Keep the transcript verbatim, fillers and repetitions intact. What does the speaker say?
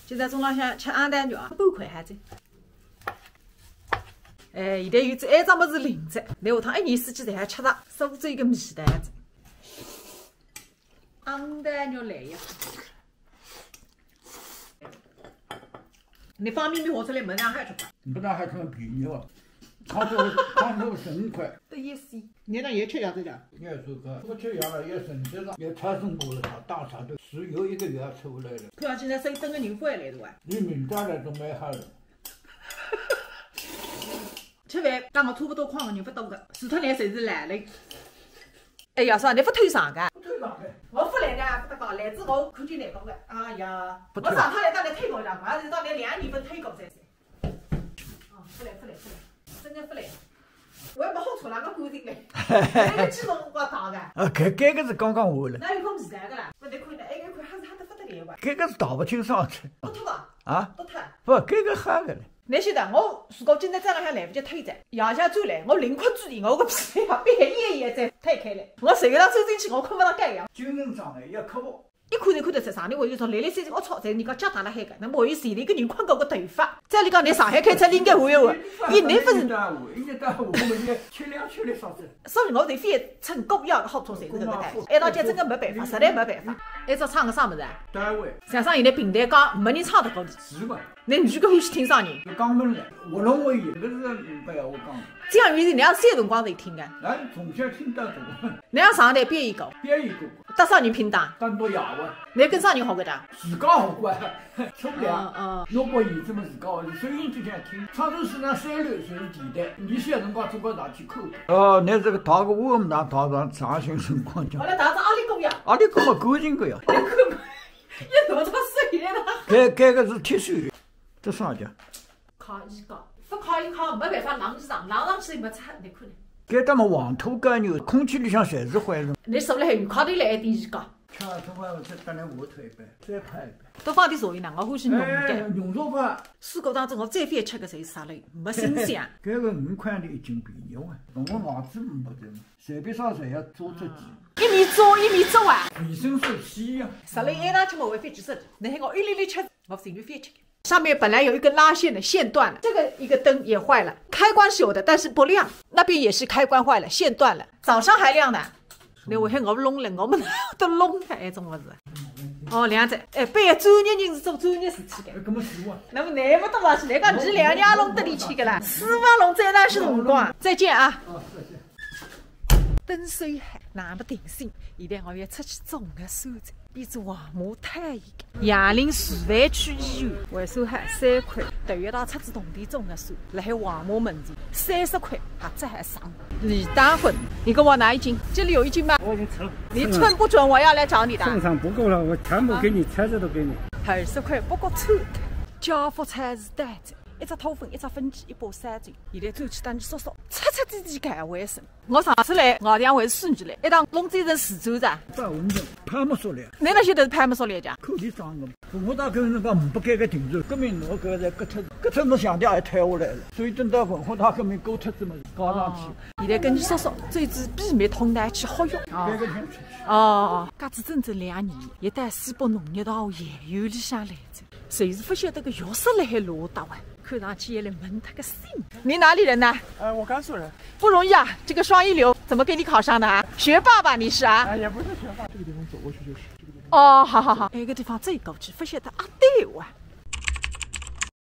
今朝中浪向吃鸭蛋肉啊，半块还子。哎，现在有只埃只物事灵着，拿下趟一年四季侪要吃着，苏州一个味道子。鸭蛋肉来呀！侬方便面拿出来，没人还吃吧？没人还吃便宜哦，看到看到十五块。得一些。侬那也吃鸭子的？也是个，不吃鸭了也省劲了，也产生不了啥大啥的，是有一个月出不来了。看上去那生意等个人回来的哇。你明朝来都蛮好了。 吃饭，刚刚差不多快个人勿多个，除脱侬侪是来了。哎呀，啥，侬勿推上个？不推上个。我勿来个，勿得讲，来之后看见难过个。哎呀，勿推。我上趟来到侬推过一趟，还是到侬两年勿推过才是。哦，勿来，勿来，勿来，真个勿来。我也没好错啦，我干净个。那个几辰光打个？啊，搿搿个是刚刚换了。那有空时代个啦，勿得看的，哎，有看还是黑得勿得了个。搿个是打勿清爽的。不脱啊？啊？不脱。不，搿个黑个了。 侬晓得，我如果今朝早浪向来勿及推着，夜向转来，我临困之前，我个被被一页一页再推开来，我随便走进去，我困勿着觉呀。精神状态要克服。一看就看得出，上头还有种零零散散，我操，侪人家脚踏辣海个，那么还有前头一个人困觉个头发。照理讲，侬上海开车应该会有个，伊侬勿是一日到晚，一日到晚，我们也吃两吃的啥子？所以我就非要趁过夜个好处，侪是搿个代。哎，大家真个没办法，实在没办法。哎，这唱个啥物事啊？单位。像上现在平台讲，没人唱得过伊。是嘛？ 侬女个欢喜听啥人？就讲门来，我认为也不是白话讲。这样有点，侬要小辰光就听个。哎，从小听到大。侬要上台表演过？表演过。搭啥人拼档？搭到爷哇。侬跟啥人学个的？自家学过，冲凉。嗯，嗯。拿过椅子么自家学，所以就想听。唱首《山歌》，山歌就是地带，你小辰光总归上去看过。哦，侬这个淘个我们那淘上上学辰光讲。后来淘只阿里哥呀。阿里哥嘛干净个呀。 一头到手里了。搿搿个是铁丝，这啥叫？靠衣架，勿靠衣架没办法，冷上，冷上去没擦，侬看呢。搿搭么黄土高原，空气里向侪是灰尘。侬坐辣海，有靠头来一点衣架。吃了中饭，我再搭侬下推一杯，再泡一杯。多放点茶叶呢，我欢喜浓一点。哎，浓茶吧。水果当中我最欢喜吃个就是石榴，没新鲜。搿个五块钿一斤便宜哇，我牙齿没得。 随便啥侪要做出去。一面做一面做啊。维生素C呀。石榴一拿吃么会飞几十，侬喊我一粒粒吃，我情愿飞吃。上面本来有一根拉线的，线断了，这个一个灯也坏了，开关是有的，但是不亮，那边也是开关坏了，线断了。早上还亮的，那我喊我弄了，我们都弄开，哎，怎么回事？哦，两只，哎，背后专业人士做专业事体的。哎，搿么是哇。那么那么多东西，那个你两家弄得里去个啦，四万弄再拿是辰光。再见啊。啊，再见。 等水海，那么定心，现在我要出去种个树子，比作黄麻太一个。杨凌示范区医院，为啥还三块？头一趟出去动地种个树，辣海黄麻门前，三十块，还这还省。李大混，你给我拿一斤，这里有一斤吗？我已经称了。你称不准，我要来找你的。秤上不够了，我全部给你，车子都给你。二十块不够称。家福菜是担子，一只土粉，一只粉鸡，一把三斤。现在转去搭你叔叔，彻彻底底改卫生。 我上次来，外地还是孙子来，一趟弄这人四周子。大蚊子，拍没说了。侬哪晓得是拍没说了讲？口里长个，文化大革命辰光没拨改革停止，革命我搿个才割脱，割脱侬想想还退下来了，所以等到文化大革命过脱子么，搞上去。哦，现在跟你说说，最近秘密通道去好用。哦。改革停止。哦，搿子整整两年，一到西北农业大学研究院里向来着。 就是勿晓得个药水辣海落搭哇，看上去也来问他个信。你哪里人呐？呃，我甘肃人。不容易啊，这个双一流怎么给你考上的啊？学霸吧你是啊？哎，也不是学霸，这个地方走过去就是，这个地方。哦，好好好，哎，搿地方走过去，勿晓得阿对哇。